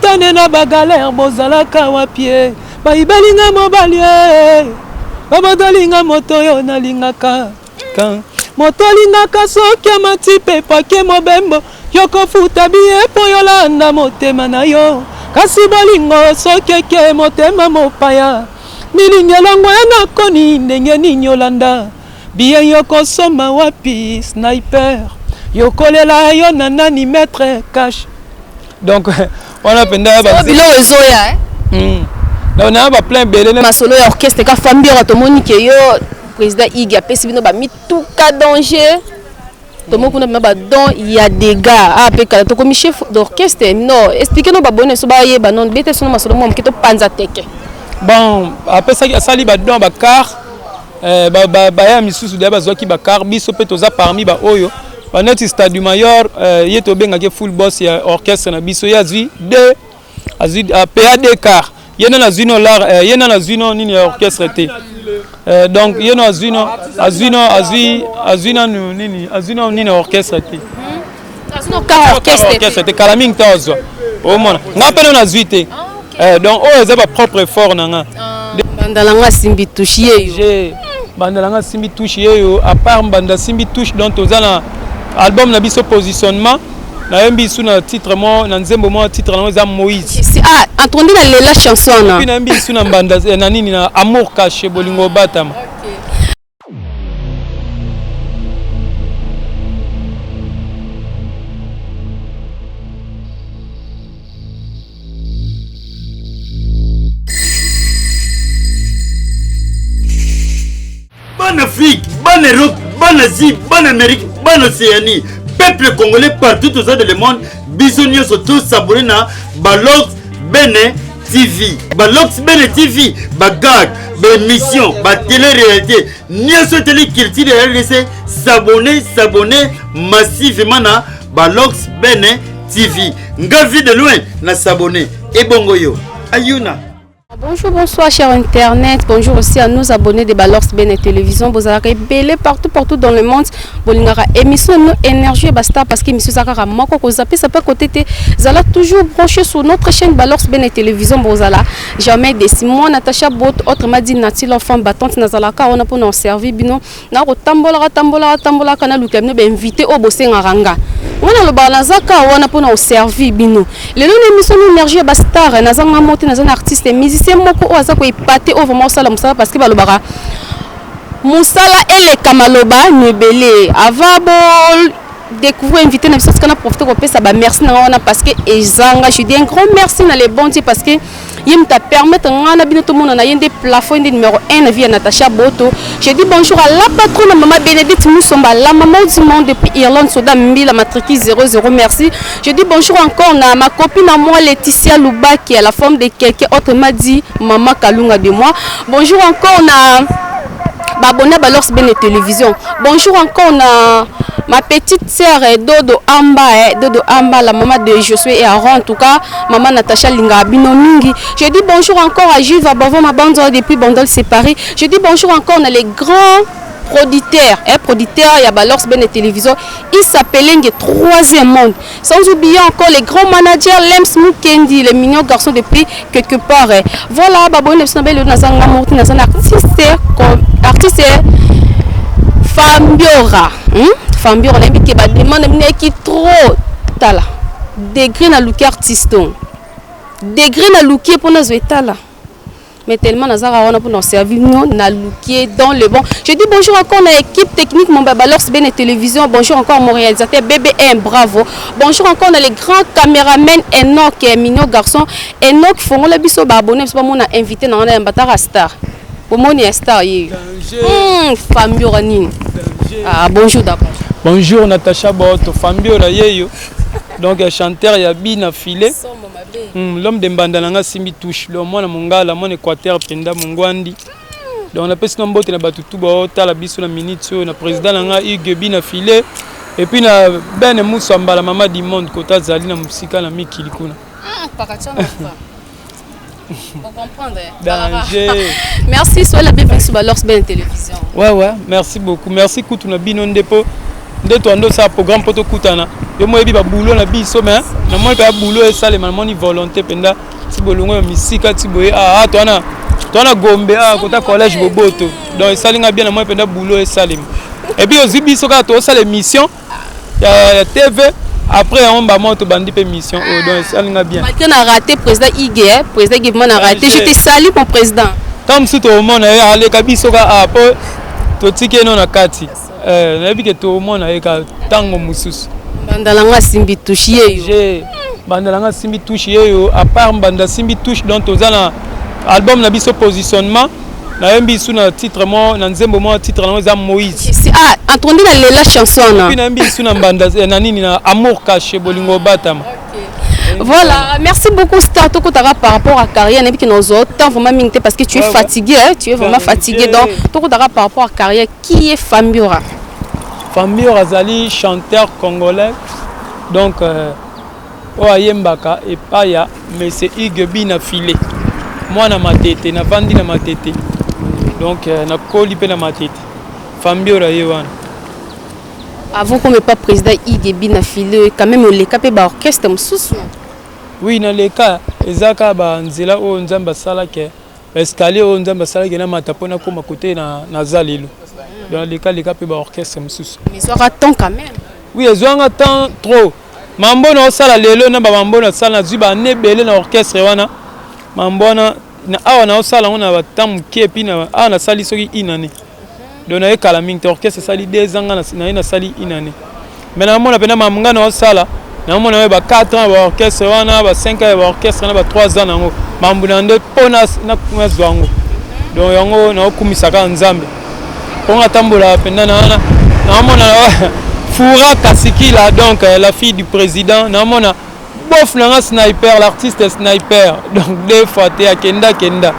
Nakutane na bagalere bozalaka wapi e bayibeli nga mobali e babotoli nga moto oyo nalingaka ka moto alingaka soki amati mpe pake mobembo yokofuta biye mpo yolanda motema na yo kasi bolingo soki eke motema mopaya milingi elongo ya nakoni ndenge nini olanda biye yokosomba wapi sniper yokolela yo na nani maître cash donc wana mpenza biloko ezoya eh? Donc na baplein ebele. Masolo ya orchestre ka Fambiora, tomoni ke yo président Igi apesi bino bamituka danger, tomoni kuna bino badon ya dégâts. Ah, mpe kala tokomi chef d'orchestre. Non, explique no babone so bayeba non bete sono masolo mwa moke topanza teke. Bon, apesaki, asali badon, bacar baya misusu deya bazwaki bacar. Biso mpe toza parmi baoyo baneti Stade du Mayor. Ye tobengaki full boss ya orchestre na biso. Ye azwi deux, azwi pa deux car. Ye nano azwi no lar, ye nano azwi no nini ya orchestre te. Donc ye no azwi no azwi no azwi azwi nanu nini, azwi no nini ya orchestre te. Orchestre te, kala mingi te azwa. Omona nga mpe no nazwi te. Donc oyo eza bapropre effort na nga. Mbanda na nga asimbi touche ye yo. Mbanda na nga asimbi touche ye yo. À part mbanda asimbi touche, donc toza na album na biso Positionnement. Nayembi su na titre mo na nzembo mo, titre nango eza Moïse. Ah, entondi na lela chanson wana. Puis nayembi su na mbanda na nini, na Amour caché, bolingo obatama. Bana Afrique, bana Europe, bana Asie, bana Amérique, bana Océanie, peuple congolais partout toza dans le monde, biso nyonso tosabone na Balox Bene TV. Balox Bene TV, bagag, baémission, batélé réalité, nyonso etali culture ya RDC, s'abonner, s'abonner massivement na Balox Bene TV. Nga vie de loin na s'abonner. Ebongo yo, ayuna. Bonjour, bonsoir, cher internet. Bonjour aussi à nos abonnés de Balors Ben Télévision. Vous avez belé partout, partout dans le monde. Bolingaka émission no énergie basta parce que émission ça moko ko zapper ça pas côté te. Zala toujours branché sur notre chaîne Balors Ben Télévision. Bozala jamais déçu. Moi Natacha Bot, autrement dit Nati l'enfant battante nazalaka on a pour nous servir bino. Na ko tambola tambola tambola kana luka bino ba invité o bosengaka nga. Wana lobaka nazaka wana mpona koservir bino. Lelo na émission no énergie ya bastar, naza nga mo te, naza na artiste musicien moko oyo aza koepate, oyo vraiment osala mosala parce que balobaka mosala eleka maloba no ebele. Avant bo découvrir invité na biso, tika na profite kopesa bamerci na nga wana parce que ezanga. Je dis un grand merci na le bon Dieu parce que ye moto apermettre nga na bino tomona na ye nde plafond nde numéro 1 na vie ya Natacha Boto. Je dis bonjour à la patronne, maman Bénédicte Moussomba, la maman du monde depuis Irlande, soda Mbila matricule 00, merci. Je dis bonjour encore na ma copine à moi, Laetitia Louba, qui est la forme de quelqu'un, autrement dit maman Kalunga de moi. Bonjour encore na babona Balors Bene Télévision. Bonjour encore na ma petite sœur Dodo Amba, eh, Dodo Amba, la maman de Josué et Aaron. En tout cas, maman Natacha Linga bino mingi. Je dis bonjour encore à Jules Abavo Mabanzo depuis Bandol séparé. Je dis bonjour encore na les grands producteurs, eh, producteurs ya Balors Bene Télévision, Issa Pelenge, troisième monde. Sans oublier encore les grands managers Lems Mukendi, les mignons garçons depuis quelque part. Eh. Voilà, babone biso na nazanga morti nazana artiste artiste Fambiora. Fambiora nayebi ke ba demande mineki trop tala. Degré na luki artiste. Degré na luki mpona zo etala. Mais tellement nazaka wana mpona servir bino na lukie dans le bon. Je dis bonjour encore na équipe technique mon Balors Bene Télévision. Bonjour encore mon réalisateur BBM bravo. Bonjour encore na les grands caméramans Enoch et mignon garçon Enoch fongola biso ba abonné biso ba mona invité na wana mbatara star. Bomoni ya star ye. Fambiora nini? Ah, bonjour d'abord. Bonjour Natacha Boto, Fambiora yeyo. Donc chanteur ya bina filet. L'homme de mbanda nanga simbi touche. Donc mwana mongala, mwana Équateur penda mongwandi. Donc napesi na mbote na bato tu baotala biso na minute oyo, na président na nga Hugues Bina Filet et puis na Ben Moussa Mbala, mama du monde, kota azali na mosika na mikili kuna. Danger. Merci, soyez la bienvenue sur Balors Ben Télévision. Ouais, merci beaucoup. Merci kutu na bino ndepo. Nde toando osala programme mpo tokutana. Yo moyebi babulo na biso, mais namoni mpe bulo esalema, namoni volonté mpenza ti bolongo ya misika ti boye. Ah, towana towana Gombe, ah, kota collège Boboto. Donc esali nga bien, namoni mpenza bulo esalema. Et puis ozwi biso kaka tozosala émission ya TV, après yango mbamo tobandi mpe mission oyo. Donc esali nga bien. Malgré na raté président Ige, hein, président Ige vraiment na raté. Je te salue, mon président. Ntango mosusu tokomona ye, aleka biso ka a po totiki ye no na kati. Nayebi ke tokomona ye ka ntango mosusu. Mbanda na nga asimbi touche ye yo. Je mbanda na nga asimbi touche ye yo. À part mbanda asimbi touche, donc toza na album na biso Positionnement. Nayembi su na titre mo na nzembo mo, titre nango eza Moïse. Ah, entendu na lela chanson na. Puis nayembi su na mbanda na nini, na Amour caché, bolingo obatama. Voilà, merci beaucoup Star Tokotara par rapport à carrière. Nayebi que nous temps vraiment mingi parce que tu es fatigué, hein, tu es vraiment fatigué. Donc Tokotara par rapport à carrière, qui est Fambiora? Fambiora azali chanteur congolais. Donc oyo ayembaka epai ya Monsieur Hugues Bina Filet. Mwana Matete, navandi na Matete. Donc nakoli mpe na Matete. Fambiora ye wana. Avant qu'on pas président Hugues Bina Filet, quand même oleka mpe baorchestre mosusu. Oui, naleka. Eza kaka banzela oyo Nzambe asalaki, baescalier oyo Nzambe asalaki namata mpo nakóma kote naza lelo. Donc naleka leka mpe baorchestre mosusu. Mais ezwaka temps quand même. Oui, ezwanga temps trop. Mambo na osala lelo na bamambo nasala, nazwi bane ebele na orchestre wana. Mambo wana na awa naosala yango na batemps moke. Et puis awa nasali soki une année, donc nayekala mingi te. Orchestre esali 2 ans, nga naye nasali une année, mais namona mpena mambo nga naosala, namona oyo ba 4 ans ya baorchestre wana, ba 5 ans ya baorchestre na ba 3 ans nango, mambo na nde mpo nazwa yango. Donc yango naokumisaka Nzambe mpo nga tambola mpenza na wana. Naomona Fura Kasikila, donc la fille du président. Naomona bof nanga Sniper, l'artiste Sniper, donc deux fois te akenda kenda.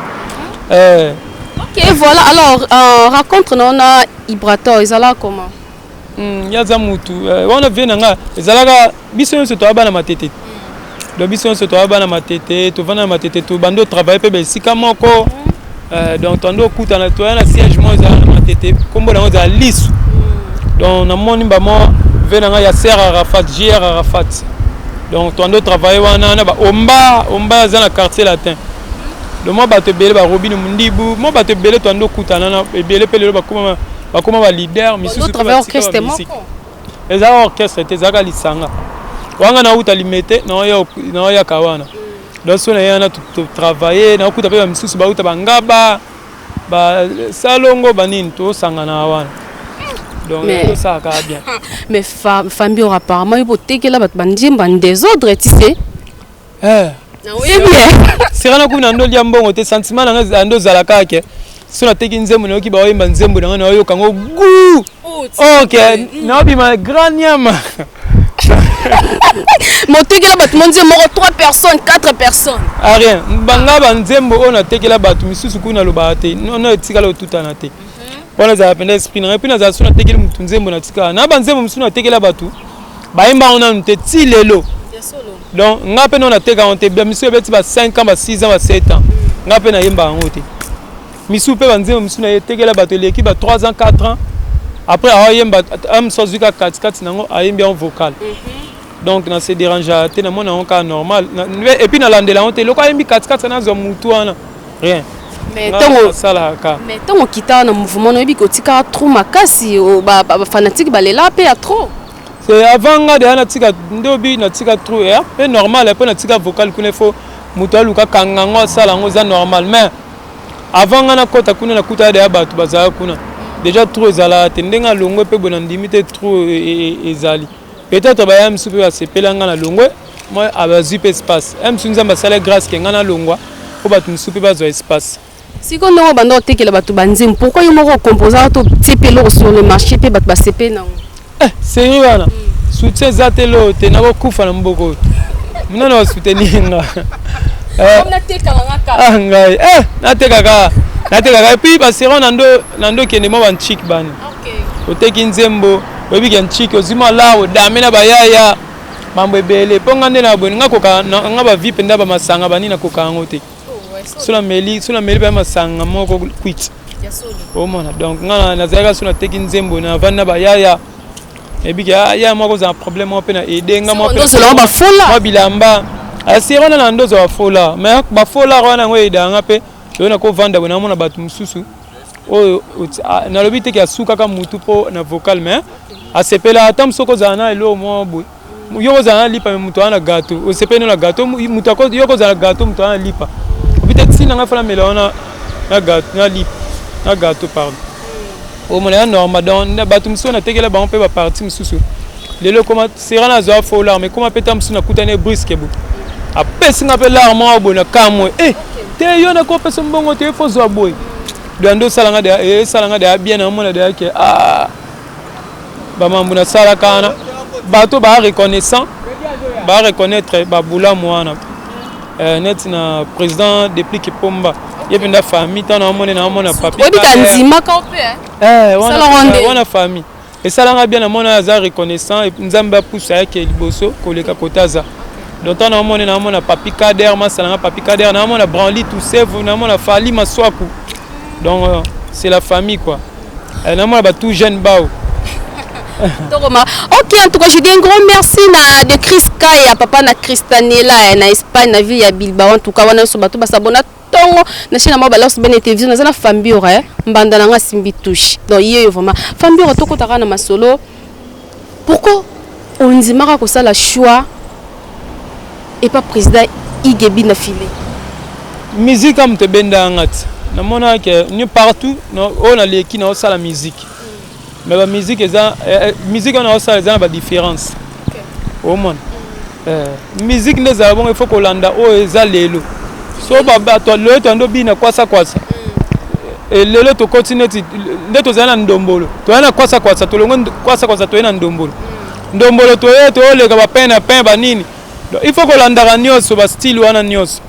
Ok, voilà. Alors rencontre na ona Ibrator ezala comment? Ye aza mutu wana, vie na nga ezalaka biso nyonso toya bana Matete. Donc biso nyonso toya bana Matete, tovanda na Matete, tobandi otravaille mpe baesika moko. Donc toandi okutana, toya na siège moko ezala na Matete, nkombo nango ezala Lisu. Donc namoni bamo ve na ngai ya Ser Arafat, JR Arafat. Donc toandi otravaille wana na baomba omba aza na Quartier Latin. Donc mwa bato ebele, barobine Mundibu, mwa bato ebele toandi okutana na ebele mpe lelo bakoma baleader misusu. Ezalaka orchestre te, ezalaka lisanga wanga. Nauta Limete, naoyaka wana. Donc so naye wana totravaille, naokuta mpe bamisusu bauta bangaba, basalongo, banini, tosangana wana. Donc tosalaka bien. Mais Fambior, apparemment yo botekela bato banzembo en désordre, tu sais. Oyebi. Sera kuna ndo lia mbongo te. Sentiment na nga ndo ozalaka ke so nateki nzembo, nayoki baoyemba nzembo na nga, nayoka yango gu, ok, naobima grand nyama. Motekela bato mo nzembo moko, 3 personnes, 4 personnes? Ah, rien. Banga banzembo oyo natekela bato misusu kuna, nalobaka te no, etikala otutana te mpona ezala mpenza esprit na ngai. Mpe nazala so natekeli motu nzembo, natikala na banzembo mosusu natekela bato, bayemba yango nanu te ti lelo. Donc nga mpe no nateka yango te. Misusu ebeti ba 5 ans, ba 6 ans, ba 7 ans, nga mpe nayemba yango te. Misusu mpe banzembo misusu na etekela bato eleki ba 3 ans, 4 ans après, aoyemba mosu azwi kaka katikati nango, ayembi yango vocal. Donc na se dérange te, namona yango kaka normal. Et puis nalandela yango te. Eloko ayembi katikati, nazwa mutu wana, rien. Asalaka. Mais ntango okita na mouvement, nayebi kotika trop makasi, bafanatike balela mpe ya trop. C'est avant nga deya natika nde obi natika trop ya mpe normal mpo natika vocal kuna. Ifo moto aluka kanga yango, asala yango, eza normal. Mais avant nga nakɔta kuna, nakuta deya bato bazala kuna déjà. Trop ezalaka te. Ndenge alongwe mpe boye, nandimi te trop ezali. Peut-être baya mosusu mpe basepela nga na longwe moi, bazwi mpe espace ya mosusu. Nzambe asala grâce ke nga nalongwa mpo bato mosusu mpe bazwa espace. Sikoyo ndenge obanda otekela bato banzembo, pourquoi yo moko okomposaka to tie mpe eloko sur le marché mpe bato basepeli nango? Eh, série wana soutien eza te. Loo te, nakokufa na mboka oyo, nani basoutenir nga? Ah, ngai natekaka, natekaka. Et puis basérie na ndo okende mwa banchik bani, oteki nzembo, oyebi ke nchiki, ozwi mwa lar, odame na bayaya, mambo ebele. Mpo nga nde na boye, nga koka nga bavi mpenza, bamasanga banini, nakoka yango te. So nameli mpe masanga moko kwiti, omona. Donc nga nazalaka so nateki nzembo, navandi na bayaya. Ebiki ya moko kozala problème moko mpe na aide nga moko Ndozela bafola. Mwa bilamba asiri wana na ndozo bafola, mais bafola wana yango eyedanga mpe oyo nakovanda boye, namona bato mosusu oyo nalobi teke asukaka mutu mpo na vocal, mais asepela. Ata mosu okozala na eloko moko boye, yo kozala na lipa, mais moto aza na gâteau, osepeli na gâteau. Moto yo kozala na gâteau, moto aza na lipa, obi te ntina ngai fana mela wana na gâteau, na lipa, na gâteau, pardon. Omona ya normal. Donc bato mosusu natekela bango mpe baparti mosusu lelo ekoma sera nazwa folar, mais ekoma mpe ta mosusu nakutani brusque bo apesi nga mpe lar moko boye na kamwe e te, yo nakopesa mbongo te, faut zwa boye. Donc nde osalanga, esalanga deya bien, naomona deya ke ah, bamambo nasalaka wana, bato baa reconnaissant, baa reconnaître babulamu wana. Neti na président Deplick Pomba, ye mpenza famille, ntango naomona, naomona papi. Oyebika ndimaka mpe. Wana famille esalanga bien, namona aza reconnaissant, Nzambe apusa yake liboso koleka kota aza. Donc ntango naomona, naomona papi Kader masalanga, papi Kader, naomona Branli Tusevu, naomona Fali Maswaku. Donc c'est la famille quoi. Namona batout jeune bao. Tokoma. Ok, en tout cas, je dis un grand merci na de Chris Kaya, papa na Cristanela na Espagne, na ville ya Bilbao. En tout cas, wana so bato basabona tongo na chaîne na Balance Bene Télévision, naza na Fambiora, mbanda na nga simbi touche. Donc yeyo vraiment. Fambiora, tokotaka na masolo. Pourquoi ondimaka kosala choix et pas président Igebi na filet? Musique amu tebenda nga ti namona ke ni partout oyo naleki naosala musique, mais bamusique eza musique wana naosala eza na badifférence. Omona musique nde ezala bongo, il faut kolanda oyo eza lelo. So bato lelo toyandi obina kwasa kwasa, lelo tokoti neti nde tozali na ndombolo, toyai na kwasa kwasa, tolongo kwasa kwasa, toye na ndombolo, ndombolo toye toyoleka bapain na pain banini. Donc il faut kolandaka nyonso, bastyle wana nyonso.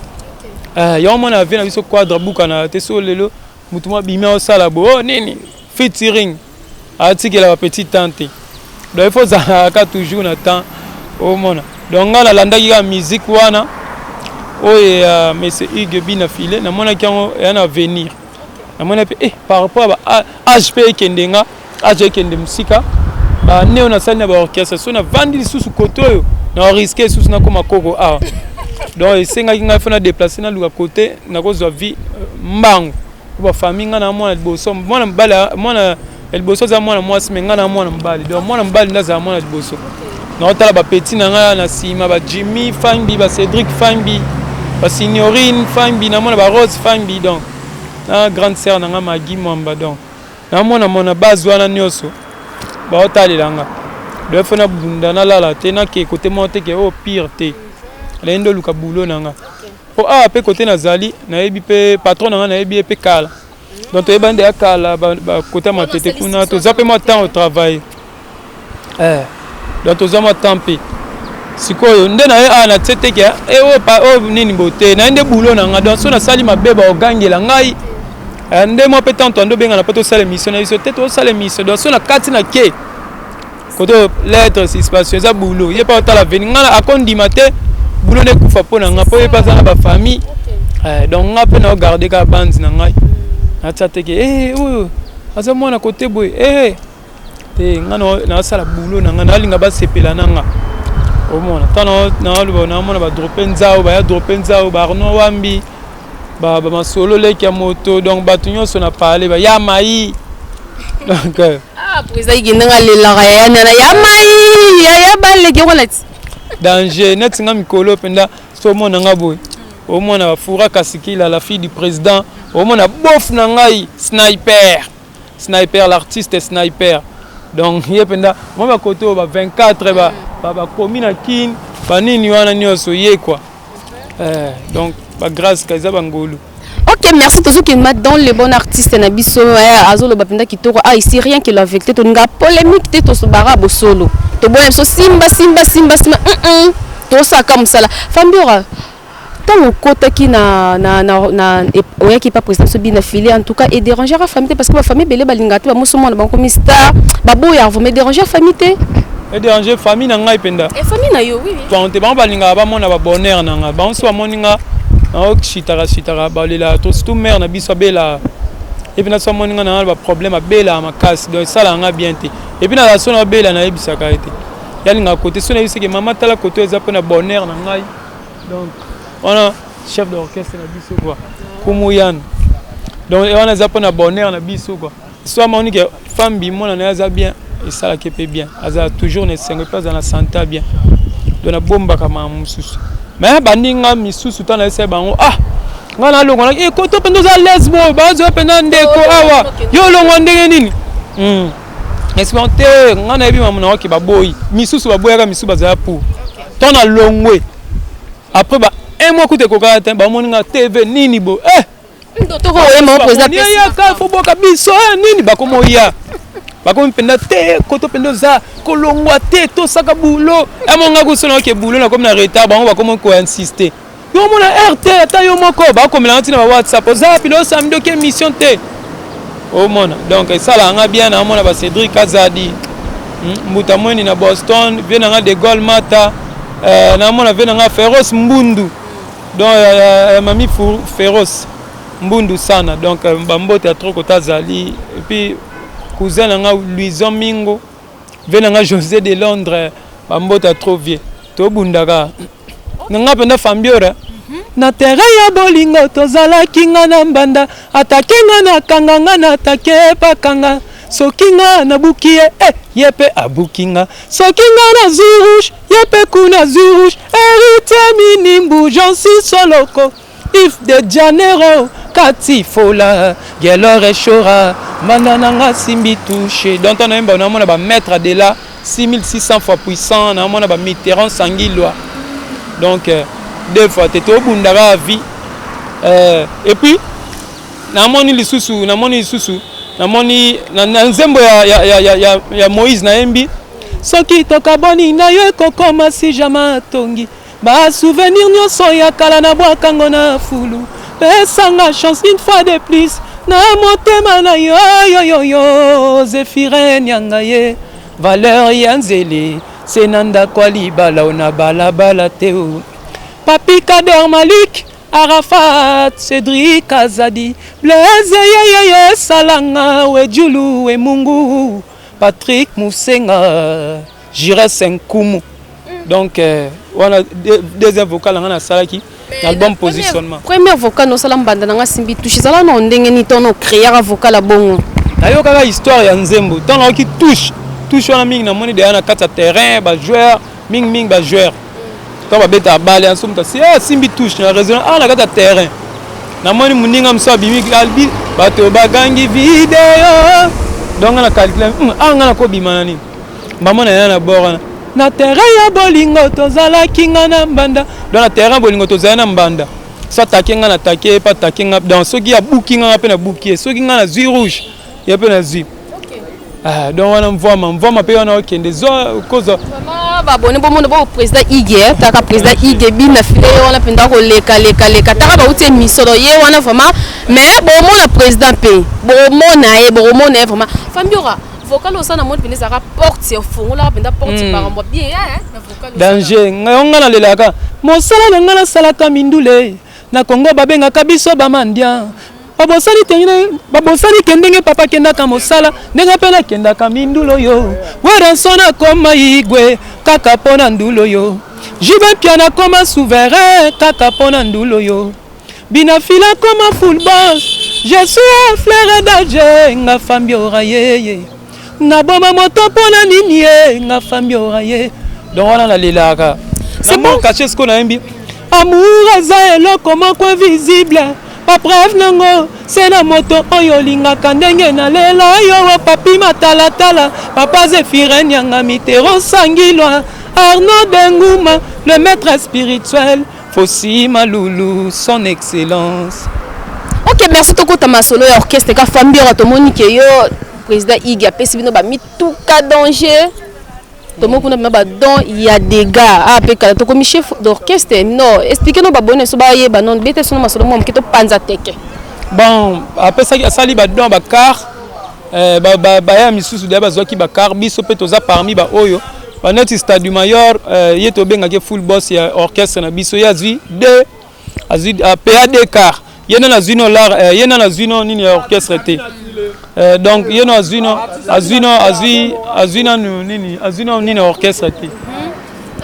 Yango mona vie na biso quadre bukana te. So lelo motu mwa bimi aosala bo oh, nini featuring, atikela bapetit temps te. Donc il faut ozalaka toujours na temps. Omona, donc ngai nalandaki kaka musique wana oyo ya monsieur Hugues Bina File, namonaki yango eya na avenir. Namoni mpe par rapport ba âge mpe ekende nga, âge ekende mosika, bane oyo nasali na baorchestre, so navandi lisusu kote oyo na risque lisusu nakóma koko awa. Donc esengaki ngai faut na déplace, naluka kote nakozwa vie mbangu po bafamille. Ngai na mwana liboso, mwana mobali, mwana ya liboso aza mwana mwasi, mais ngai na mwana mobali. Donc mwana mobali nde azala mwana liboso. Naotala bapeti na ngai na nsima, bajimmy Fambi, bacédric Fambi, basignorine Fambi, namona barose Fambi, donc na grande sœur na ngai Magi Mwamba. Donc namona mona base wana nyonso baotalela nga. Donc faut nabunda, nalala te, nake kote moko te ke oyo pire te, naye nde oluka boulot na nga. Po awa mpe kote nazali, nayebi mpe patron na nga, nayebi ye mpe kala. Donc toyebani nde ya kala, bakota Matete kuna, toza mpe mwa temps otravaille. Donc toza mwa temps mpe sikoyo nde na ye awa natie te ke oyo nini bo te, naye nde boulot na nga. Donc so nasali mabe, baogangela ngai nde mwa mpe temps toando obengana mpo tosala émission na biso te, tosala émission. Donc so na kati na ke kote lettre suspension eza boulot, ye mpe otala veni ngai akondima te boulot nde ekufa mpo na nga, mpo ye mpe aza na bafamille. Donc nga mpe naogarde kaka bandi na ngai, natia te ke oyo aza mwana kote boye te. Nga naosala boulot na ngai, nalinga basepela na nga. Omona ntango naoloba, naomona badrope nzao, baya drope nzao, baarno wambi, bamasolo leki ya moto. Donc bato nyonso na pale baya mai donc. Ah, président Ige, ndenge alelaka yaya nana ya mai, yaya baleki wana ti. Danger neti nga mikolo mpenza, so omona nga boye, omona bafura Kasikila, la fille du président, omona bof na ngai Sniper, Sniper, l'artiste Sniper. Donc ye mpenza mwa bakote oyo ba 24 bakomi na Kine, banini wana nyonso ye quoi. Donc bagrâce ka eza bangolu. Ok, merci. Tozokende dans le bon artiste na biso, azoloba mpenza kitoko. Ah, ici rien que la vérité, tolinga polémique te, tosobara bosolo, toboya biso simba simba simba simba, tosaka mosala. Fambiora, ntango okotaki na oyaki pa président so Bina Fili, en tout cas edérangera famille te? Parce que bafamille ebele balingaka te bamoso mwana bango komi star, baboya vraiment, edéranger famille te? Edéranger famille na ngai mpenza. E famille na yo, oui. Te, bango balingaka bamona babonheur na ngai. Bango so bamoni nga naoshitaka shitaka, balelaka to, surtout mare na biso abela. Et puis naso amoni nga na ba problème abelaka makasi, donc esalaka nga bien te. Et puis nazala so nabela, nayebisaka ye te. Yalingaka kote so nayebisaki mama, tala kote eza mpona bonheur na ngai. Donc wana chef d'orchestre na biso quoi, Kumuyana. Donc wana eza mpona bonheur na biso quoi. So amoni ke fambi mwana na ye aza bien, esalaki mpe bien, azala toujours na esengo mpe azala na santé bien. Donc nabombaka makambo mosusu, mais baninga misusu ntango nayesai bango, ah, ngai nalongwa ekoto mpenza, oza lesbo, bazwa mpenza ndeko awa, yo olongwa ndenge nini? Espérant te, ngai nayebi mamu na oke baboyi misusu, baboyaka misusu, bazala pour ntango nalongwe après ba un mois kuta ekokaka te, bamoni nga TV nini bo eh. Yaka foboka biso nini, bakomi oya, bakomi mpenza te koto mpenza oza kolongwa te, tosaka bulo emonga kuso na oke bulo, nakomi na retard, bango bakomi koinsiste, yo omona heure te, ata yo moko bakomelanga ntina ba WhatsApp, oza pilo samedi oke émission te, omona. Donc esalaka nga bien, naomona ba Cédrik Azadi, Mbuta Mweni na Boston, vie nanga de Gaulle Mata, naomona vie nanga Féroce Mbundu, donc mami Féroce Mbundu sana. Donc bambote ya trop kota azali. Et puis cousin nanga Louison Mingo, vie nanga José de Londres, bambote ya trop. Vie tobundaka na nga mpenza Fambiora na terrain ya bolingo, tozalaki nga na mbanda, atake nga nakanga, nga na atake bakanga, soki nga nabuki ye, eh, ye mpe abuki nga, soki nga nazwi rouge, ye mpe kuna azwi rouge. Héritier Minimbu, Jansi Soloko, If de Janeiro, Kati Fola, Gelor Eshora, mbanda na nga simbi touche. Donc ntango nayemba, namona bamaître de la 6600 fois puissant, namona bamitterrand Sangilwa. Donc deux fois te, tobundaka vie. Et puis namoni lisusu, namoni lisusu, namoni na nzembo ya Moïse, nayembi soki tokaboni na yo ekokoma si jama atongi basouvenir nyonso ya kala na bwakango na fulu, pesanga chance une fois de plus na motema na yo yoyoyo Zéphirin yanga ye valeur ya nzele se na ndako ya libala na balabala te o. Papi Kader Malik, Arafat, Cédrik Azadi, Blaise yeyeye, Salanga Wejulu Wemungu, Patrick Musenga, Jires Nkumu. Donc wana deuxième vocal nga nasalaki album Positionnement. Première vocal nosala, mbanda nanga simbi touche, ezala na ndenge nini ntango ocréaka vocal ya bongo? Nayokaka histoire ya nzembo, ntango nayoki touche, touche wana mingi namoni deya na kati ya terrain, bajoueur mingimingi, bajoueur ntango babetaka bale, yanso moto asi asimbi touche na raison awa na kati ya terrain, namoni moninga mosusu abimi albi, bato bagangi video. Donc nga na calcule, awa nga nakobima na nini, mama na ya na bord wana na terrain ya bolingo, tozalaki nga na mbanda. Donc na terrain bolingo tozali na mbanda, so atake nga, na take ye mpe atake nga. Donc soki abuki nga, nga mpe nabuki ye, soki nga nazwi rouge, ye mpe nazwi. Ah, donc wana mvwama mvwama mpe wana okende zwa kozwa. Babone bomona bo président Ige, taka président Ige bina file ye wana mpenza kolekalekaleka, taka bauti émission. Donc ye wana vraiment, mais bomona président mpe bomona ye, bokomona ye vraiment. Fambiora, vocal osala na moni mpenza ezalaka porte, ofungolaka mpenza porte makambo bien na vocal. Danger, ngai nga nalelaka mosala na ngai, nasalaka mindule na Kongo, babengaka biso bamandia, babosani te, babosani ke ndenge papa akendaka mosala, ndenge mpe nakendaka mindulu oyo. Werrason akoma igwe kaka mpo na ndulu oyo, JB Mpiana akoma souverain kaka mpo na ndulu oyo, Binafila koma full boss, je suis un fleur d'âge, nga Fambiora yeye, naboma moto mpo na nini ye, nga Fambiora ye. Donc wana nalelaka C'est bon. Kache sikoyo nayembi amour eza eloko moko invisible, bapreuve nango se na moto oyo olingaka, ndenge nalela yo, papi matalatala, papa Zéphirin Nyanga, Mitero Sangilwa, Arnaud Denguma, le maître spirituel Fosi Malulu, son excellence. Ok, merci. Tokota masolo ya orchestre ka Fambiora. Tomoni ke yo président Ige apesi bino bamituka danger, tomoni kuna bino badon ya dégâts ah mpe kala tokomi chef d'orchestre. Non, explique no babone so bayeba non bete sono masolo mwa moke, topanza teke. Bon, apesaki, asali badon, bacar baya misusu deya bazwaki bacar, biso mpe toza parmi baoyo baneti Stade Mayor. Ye tobengaki full boss ya orchestre na biso, ye azwi deux, azwi pa deux car. Ye nano azwi no lar eh, ye nano azwi no nini ya orchestre te. Eh, donc ye no azwi no azwi no azwi azwi nanu nini azwi no nini ya orchestre te.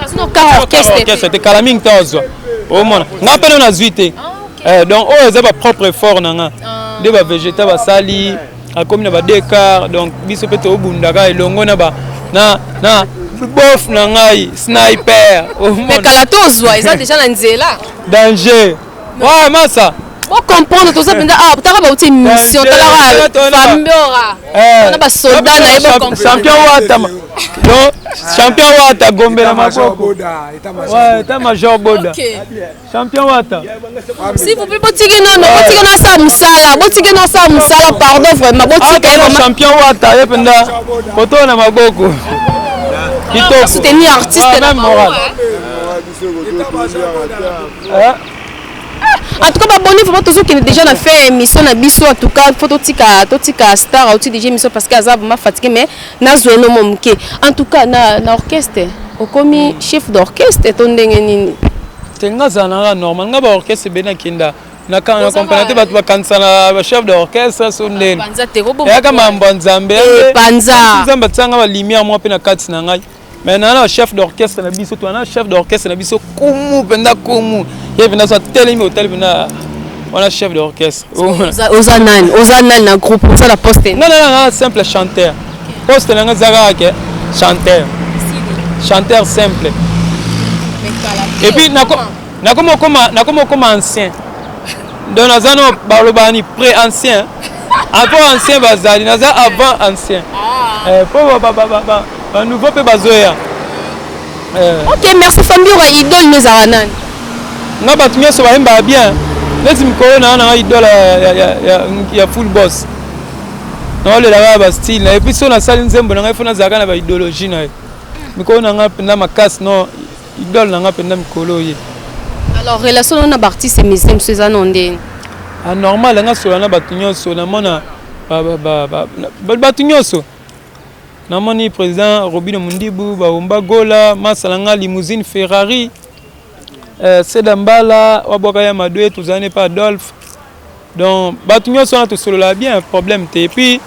Azwi no car orchestre orchestre te kala mingi te azwa. Omona nga mpe nano azwi te. Ah, eh, donc oyo eza ba propre effort na nga. Ah. Nde ba végéta basali akomi na ba deux quarts donc biso mpe tobundaka elongo na ba na na bof na ngai sniper. Mais kala tozwa eza déjà na nzela. Danger. Ouais, massa. Bo comprendre toza mpenza ah taka bauti émission talaka Fambiora. Eh. Na ba soldat na ye bo comprendre. Champion Wata. Donc champion Wata Gombe na maboko. Ouais, état major Boda. Okay. Champion Wata. S'il vous plaît botiki nono, botiki na sa musala, botiki na sa musala pardon vraiment, botiki ah, vraiment. Champion Wata ye mpenza koto na maboko. Kitoko. Soutenir artiste na moral. En tout cas baboni vraiment tozokende déjà na fin ya émission na biso. En tout cas faut totika totika star auti déjà émission parce que aza vraiment fatigué, mais nazwa eno mo moke. En tout cas na orchestre okomi chef d'orchestre to ndenge nini? Te, nga azala nanga normal, nga baorchestre ebele nakenda na comprendre te, bato bakanisa na bachef d'orchestre so ndeni eyaka mambo ya Nzambe. Nzambe atianga balumière mwa mpe na kati na ngai. Mais na chef d'orchestre na biso, to na chef d'orchestre na biso kumu mpenza, kumu ye mpenza so atelemi, otali mpenza wana chef d'orchestre. Oza nani? Oza nani na groupe? Oza na poste? Non, non, non, simple chanteur. Poste na nga eza kaka ke chanteur, chanteur simple. Et puis nakoma okoma nakoma okoma ancien, donc naza no balobaka ni pré ancien apo ancien bazali, naza avant ancien po banouveau mpe bazoya. Ok, merci Fambiora. Idole no ezalaka nani? Nga bato nyonso bayembaka bien. Neti mikolo na nanga idole ya full boss, naolelaka bastyle na ye. Puis so nasali nzembo na ngai, fo nazalaka na baidéologie na ye. Mikolo na nga mpenza makasi no idole na nga mpenza mikolo ye. Alors relation no na baartiste musicien mosusu eza no ndeni? Anormal, nga sola na bato nyonso, namona bato nyonso. Namoni président Robino Mundibu, Baomba Gola, masala nga limousine Ferrari, Seda Mbala wabwaka ya Madwe, tozali ne pa Adolphe. Donc bato nyonso wana tosolola bien, problème te. Et puis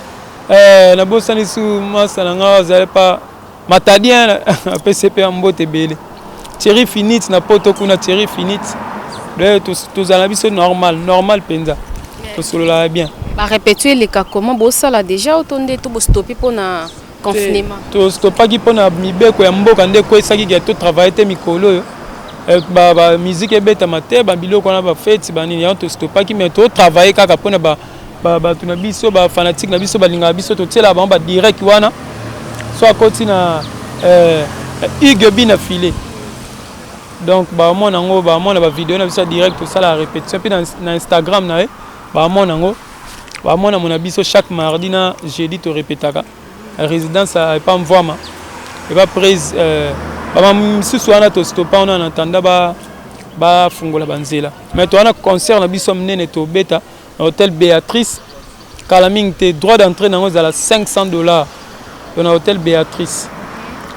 nabosani su masala nga azali pa Matadien, apesi mpe ya mbote ebele. Thierry Finit na poto kuna, Thierry Finit. Donc tozala biso normal, normal mpenza, tosololaka bien. Barépétition eleka comment? Bosala déjà to nde to bostopi mpona confinement? Tostopaki mpona mibeko ya mboka nde ekwesaki ke totravaille te mikolo oyo, bamusique ebetama te, babiloko wana, bafeti banini, yango tostopaki. Mais totravaille kaka mpona bato na biso, bafanatique na biso balingaka biso, totielaka bango badirect wana. So akoti na Hugue Bina Filet, donc bamona yango, bamona bavideo na biso ya direct. Tosalaka répétition mpe na Instagram na ye, bamona yango, bamona mona biso chaque mardi na jeudi torépétaka résidence epa Mvwama, epa prise. Bama misusu wana tostopa wana en attendant bafungola banzela. Mais towana concert na biso monene tobeta na hôtel Béatrice kala mingi te. Droit d'entrée nango ezala 500 $ to na hôtel Béatrice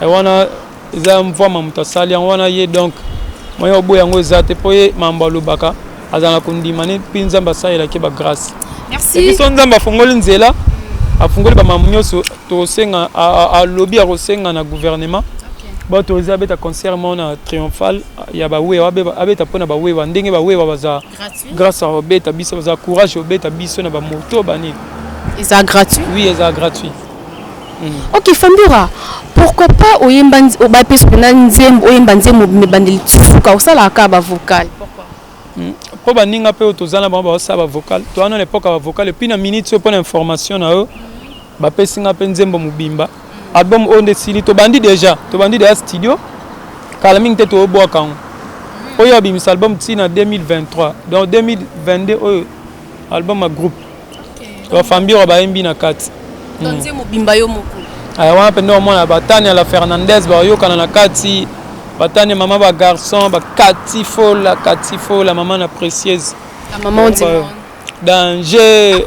wana. Eza Mvwama moto asali yango wana ye, donc moyen oboya yango eza te, mpo ye mambo alobaka azala na kondima ne mpe Nzambe asalelaki bagrâce. Merci. So Nzambe afungoli nzela, afungoli bamambo nyonso tokosenga, alobi akosenga na gouvernement baautoriser abeta concert moko na triomphal ya bawewa, abeta mpona bawewa, ndenge bawewa baza grâce akobeta biso, baza courage obeta biso na bamoto banini. Eza gratuit? Oui, eza gratuit. Ok Fambiora, pourquoi pas oyemba, bapesi mpena nzembo, oyemba nzembo mebandeli suka, osalaka kaka bavocal? Mpo baninga mpe oyo toza na bango baosala bavocal. Towana na époque ya bavocal. Et puis na minute oyo, mpo na information na yo, bapesi nga mpe nzembo mobimba. Album oyo nde esili, tobandi déjà, tobandi déjà studio. Kala mingi te toobwaka yango. Oyo abimisa album ntina 2023, donc 2022 oyo album ya groupe Bafambiora bayembi na kati. Nzembo mobimba yo moko? Wana mpenza omona batani ya la Fernandez bayokana na kati, batani mama bagarçon, bakati fola, kati fola, mama na précieuse. La maman du monde. Danger,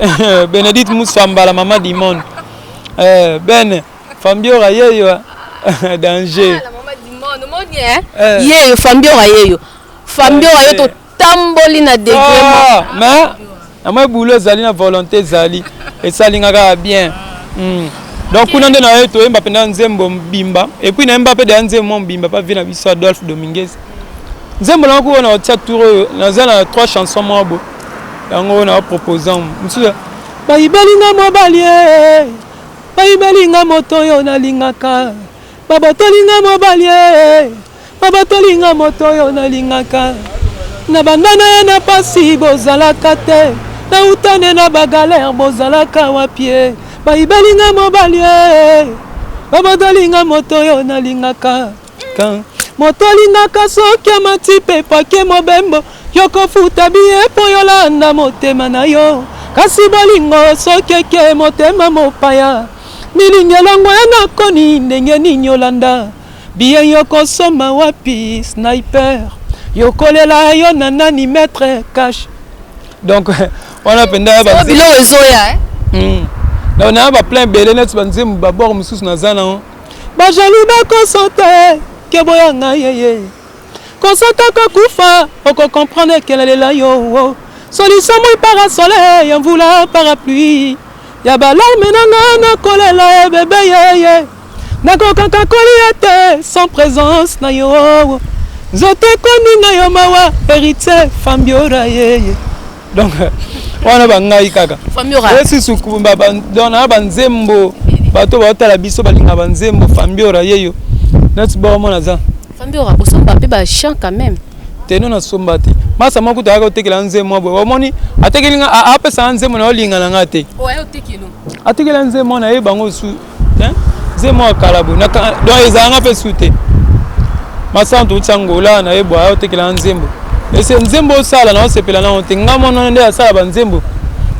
Bénédicte Musamba, la maman du monde. Ben Fambiora yeyo danger. Ah, la maman du monde, omoni, eh? Yeyo Fambiora, yeyo Fambiora, yo to. Otamboli na degré. Ah, mais na mwa boulot ezali na volonté ezali esali nga kaka bien. Donc kuna nde na ye toyemba mpenza nzembo mbimba et puis nayemba mpe deya nzembo mwa mbimba pa vie na biso Adolphe Dominguez. Nzembo nango kuwa na otia tour oyo naza na trois chansons mwa bo yango oyo na proposant mosusu bayibeli nga mobali e bayibeli nga moto oyo nalingaka babotoli nga mobali e babotoli nga moto oyo nalingaka na banda na ye na pasi bozalaka te nautane na bagalere bozalaka wapi e bayibeli nga mobali e babotoli nga moto oyo nalingaka moto alingaka soki amati mpe pake mobembo yokofuta biye mpo yolanda motema na yo kasi bolingo soki eke motema mopaya milingi elongo ya nakoni ndenge nini olanda biye yokosomba wapi sniper yokolela yo na nani maître cash. Donc wana mpenza biloko ezoya. Donc na baplein ebele neti banzembo babord mosusu naza nango bajaloux bakoso te ke boyanga yeye kosota kokufa okocomprendre ekelelela yo solution moi parasol ya mvula parapluie ya balarme na nga nakolela ebebe yeye nakokaka kolia te sans présence na yo nzoto ekoninga yo mawa héritier Fambiora yeye. Donc wana bangai kaka esusu donc na banzembo bato baotala biso balinga banzembo Fambiora yeyo neti boromona aza. Fambiora osomba mpe bachant quand même? Te, no, nasomba te. Masa moko kutu ayaka otekela nzembo boye, omoni atekeli nga, apesanga nzembo na olinga na nga te, atekela nzembo na ye bango su nzembo ya kala boye. Donc ezalanga mpe su te. Masana touti Angola na ye boye, aya otekela nzembo ese nzembo osala na osepela nango te. Nga mwana nde asala banzembo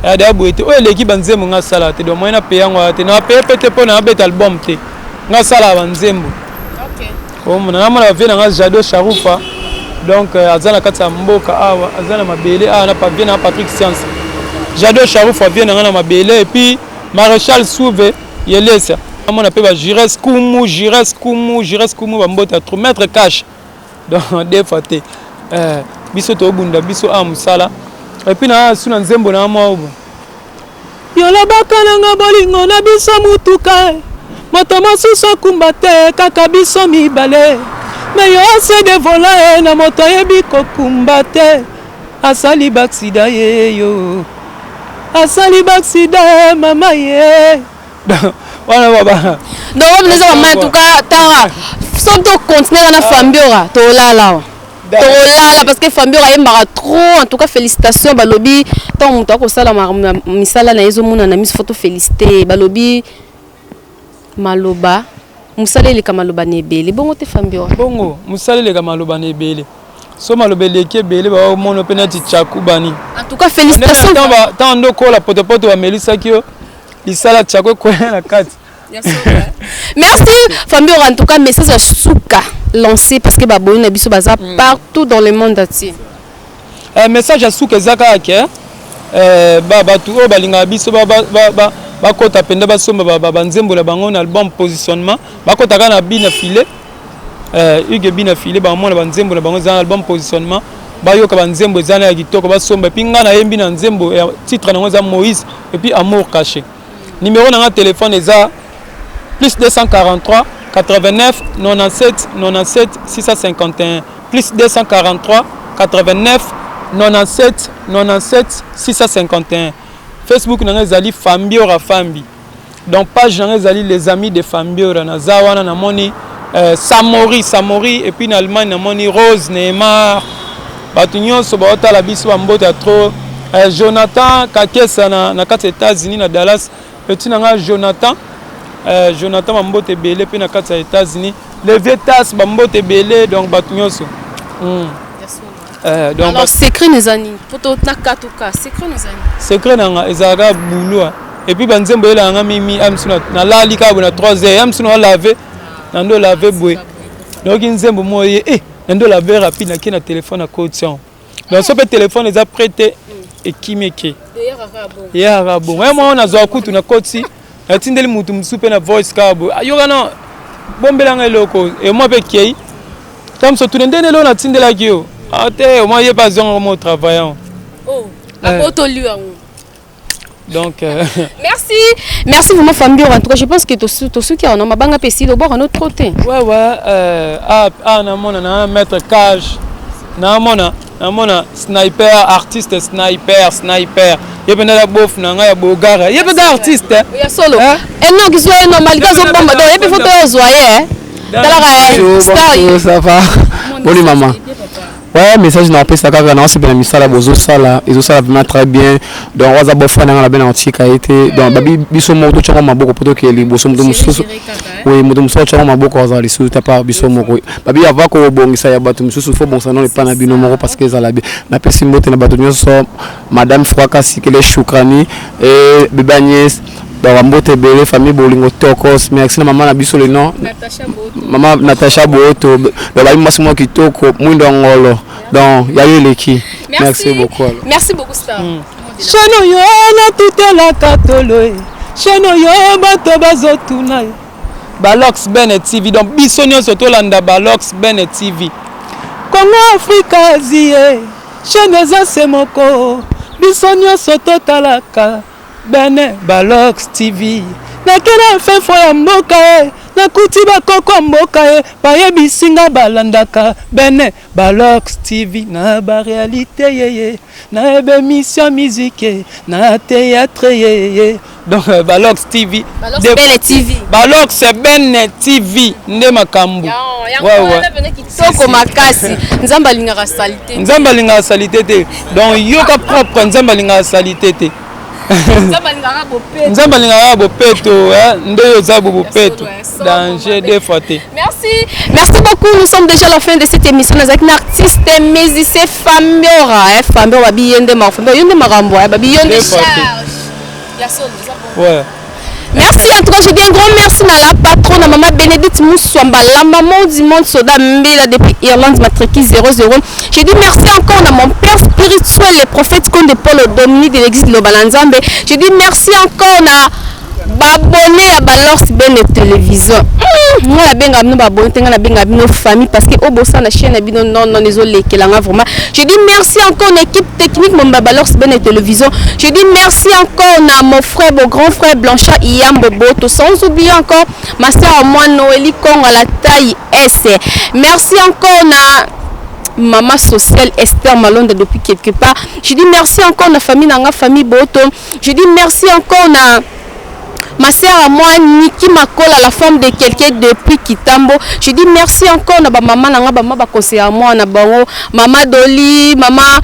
ya deya boye te oyo eleki banzembo nga asala te. Donc moyen napaye yango aya te, na paye mpe te mpo na abeta album te. Nga asalaka banzembo omona namona bavie na nga Jado Charufa. Donc aza na kati ya mboka awa, aza na mabele awa na vie na Patrick Science Jado Charufa, vie na nga na mabele. Et puis Maréchal Souve Yelesia, amona mpe bagires kumu, gires kumu, gires kumu, bambota trop maître cash. Donc deux fois te biso tobunda biso awa mosala. Et puis na su na nzembo na mwa obo yolobaka nanga bolingo na biso mutuka moto mosusu akumba te kaka biso mibale me yo ase devola ye na moto ayebi kokumba te asali baksida ye yo asali baksida mama ye wana baba. Donc wana eza mama. En tout cas tara soki tocontinue wana Fambiora tolala awa, tolala parce que Fambiora ayembaka trop. En tout cas félicitations. Balobi ntango moto akosala misala na ye ezomonana miso, faut tofélicité. Balobi maloba mosala eleka maloba na ebele, bongo te Fambiora? Bongo mosala eleka maloba na ebele, so maloba eleki ebele baomona mpe neti tchaku bani. En tout cas félicitations. Ntango nde okola potopoto bamelisaki yo lisala tchaku ekoya na kati. Merci Fambiora. En tout cas message ya suka lancé parce que baboyi na biso baza partout dans le monde entier. Message ya suka eza kaka ke bato oyo balingaka biso bakota mpenza basomba banzembo na bango na album Positionnement. Bakota kaka na Bina File, Hugue Bina File, bamona banzembo na bango eza na album Positionnement. Bayoka banzembo eza na ya kitoko, basomba. Et puis ngai nayembi na nzembo ya titre nango eza Moïse et puis Amour caché. Numéro na nga téléphone eza plus 243 89 97 97 651, plus 243 89 97 97 651. Facebook na nga ezali Fambiora Fambi. Donc page na nga ezali Les Amis de Fambiora. Naza wana namoni Samori Samori. Et puis na Allemagne namoni Rose Neymar. Bato nyonso baotala biso bambote ya trop. Jonathan Kakesa na kati ya États-Unis na Dallas, petit na nga Jonathan, Jonathan bambote ebele. Mpe na kati ya États-Unis le vieux Tas bambote ebele. Donc bato nyonso. Donc alors secret eza nini po na katuka secret eza nini? Secret nanga ezalaka boulot et puis banzembo eyelaka nga mimi. Ya misu nalali kaka boye na 3 heures, ya misu naolave na ndo lave boye, nayoki nzembo moko ye na ndo lave rapide, nakie na telefone akoti yango. Donc so mpe telefone eza prêt te, ekimi eke eyaka bongo. Ya moko nazwa kutu nakoti natindeli mutu mosusu mpe na voice kaka boye, ayoka na bombelanga eloko emwa mpe ekei. Ta mosu otune ndenge eloko natindelaki yo. Ah te, omoi ye mpe azonga mo travaillant. Oh, abotoli yango. Donc merci, merci vraiment Fambior. En tout cas, je pense que tosuki awa na mabanga mpe esili, obwaka no trop te. Ouais, ah, ah, namona na maître cage, namona sniper, artiste sniper, sniper ye mpenza ya bof na ngai ya bogara, ye mpenza artiste. Ya solo, Enoki zwa ye no malgré azobomba, donc ye mpe foto oyo ozwa ye, talaka star. Ça va, boni mama? Ouais, message na opesa kaka na osepela misala bozosala, ezosala vraiment très bien. Donc waza bofana nanga na be na otika ye te. Donc babi biso moko totyaka maboko po tokende liboso. Moto mosusu, oui, moto mosusu atyaka maboko azala lisusu te part biso moko. Babi ava kobongisa ya bato mosusu, faut bongisa nano epai na bino moko parce que ezala bien. Napesi mbote na bato nyonso, madame Froaka Sikele, Shukrani e bebe Agnès. Donc bambote ebele, famille Bolingo Tokos. Merci na mama na biso leno, mama Natacha Boto. Donc babi mwasi moko kitoko, mwindo ya ngolo, donc yayo eleki. Merci beaucoup alors. Merci beaucoup, star. Chaîne oyo natutelaka tolo e, chaîne oyo bato bazotuna ye, Balox Bene TV. Donc biso nyonso tolanda Balox Bene TV. Kongo, Afrika, Asie ye, chaîne eza se moko, biso nyonso totalaka Bene Balox TV. Nakela fefo ya mboka ye, nakuti bakoko ya mboka ye, bayebisi nga balandaka Bene Balox TV na baréalité yeye, na émission musique, na théâtre yeye. Donc Balox TV. Balox Bene TV. Balox Bene TV nde makambo. Kitoko makasi. Nzambe alingaka saleté. Nzambe alingaka saleté te. Donc yoka propre, Nzambe alingaka saleté te. Nzambe alingaka bopeto. Nzambe alingaka bopeto nde oyo oza bopeto, danger deux fois te. Merci, merci beaucoup. Nous sommes déjà à la fin de cette émission. Nous avons un artiste musicien Fambiora. Eh, Fambiora, babi yende ma Fambiora, yende marambo, eh, babi yende charge. Ya solo, eza bon. Ouais. Merci en tout cas, je dis un grand merci à la patronne, à maman Bénédicte Mousswamba, la maman du monde Soda Mbela depuis Irlande, matricule 00. Je dis merci encore à mon père spirituel, le prophète Konde Paul Dominique de l'église de Lobalanzambe. Je dis merci encore à baabonnés ya Balors Bene Télévision. Nga nabenga bino baabonnés te, nga nabenga bino famille parce que obosana chaîne na bino, non non, ezolekelanga vraiment. Je dis merci encore na équipe technique momba Balors Bene Télévision. Je dis merci encore na mon frère, mon grand frère Blanchard Iyambo Boto, sans oublier encore ma soeur moi Noélie Kongo à la taille S. Merci encore na maman sociale Esther Malonda depuis quelque part. Je dis merci encore na famille nanga, famille Boto. Je dis merci encore na ma sœur à moi, Niki Makola, la femme de quelqu'un depuis Kitambo. Je dis merci encore na ba maman nanga, ba mama ba conseiller à moi na bango, mama Doli, mama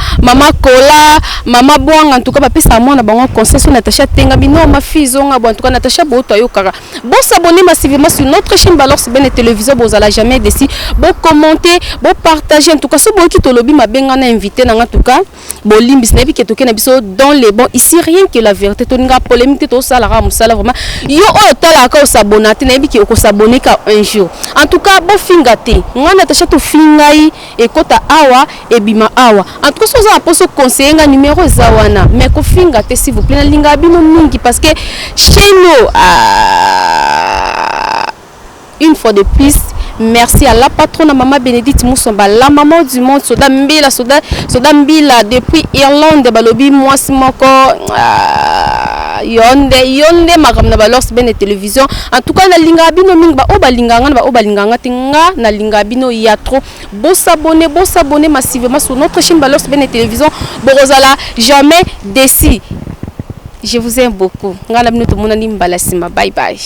Kola, mama Bwanga. En tout cas, ba pesa à moi na bango conseil sur Natacha Tenga. Non, ma fille zonga bon. En tout cas, Natacha Boto ayo kaka. Bon, s'abonner massivement sur notre chaîne Balors Ben Télévision, bozala jamais déçus. Bon, commenter, bon, partager. En tout cas, so boki tolobi mabenga na invité na, en tout cas, bolimbisi, nayebi ke toke na biso dans les bons. Ici, rien que la vérité. Toninga polémique te, tosalaka mosala vraiment. Yo oyo otalaka, osabona te, nayebi ke okosabone ka un jour. En tout cas, bofinga te ngai Natacha, tofingai ekota awa, ebima awa. En tout cas, so oza na mposa conseiller nga, numéro eza wana, mais kofinga te, s'il vous plaît. Nalingaka bino mingi parce que chez nous, ah, une fois de plus, merci à la patronne, maman Bénédicte Moussomba, la maman du monde, Soda Mbila, Soda, Soda Mbila, depuis Irlande, balobi, moi, moko, ah, yonde, yonde, makambo na Balors Bene Télévision. En tout cas, na linga bino mingi, ba o balinga nga, ba o balinga nga te, nga, na linga bino ya trop. Bo s'abonner, bo s'abonner massivement sur notre chaîne Balors Bene Télévision. Bozala jamais déçus. Je vous aime beaucoup. Nga na bino tomonani mbala sima. Bye bye.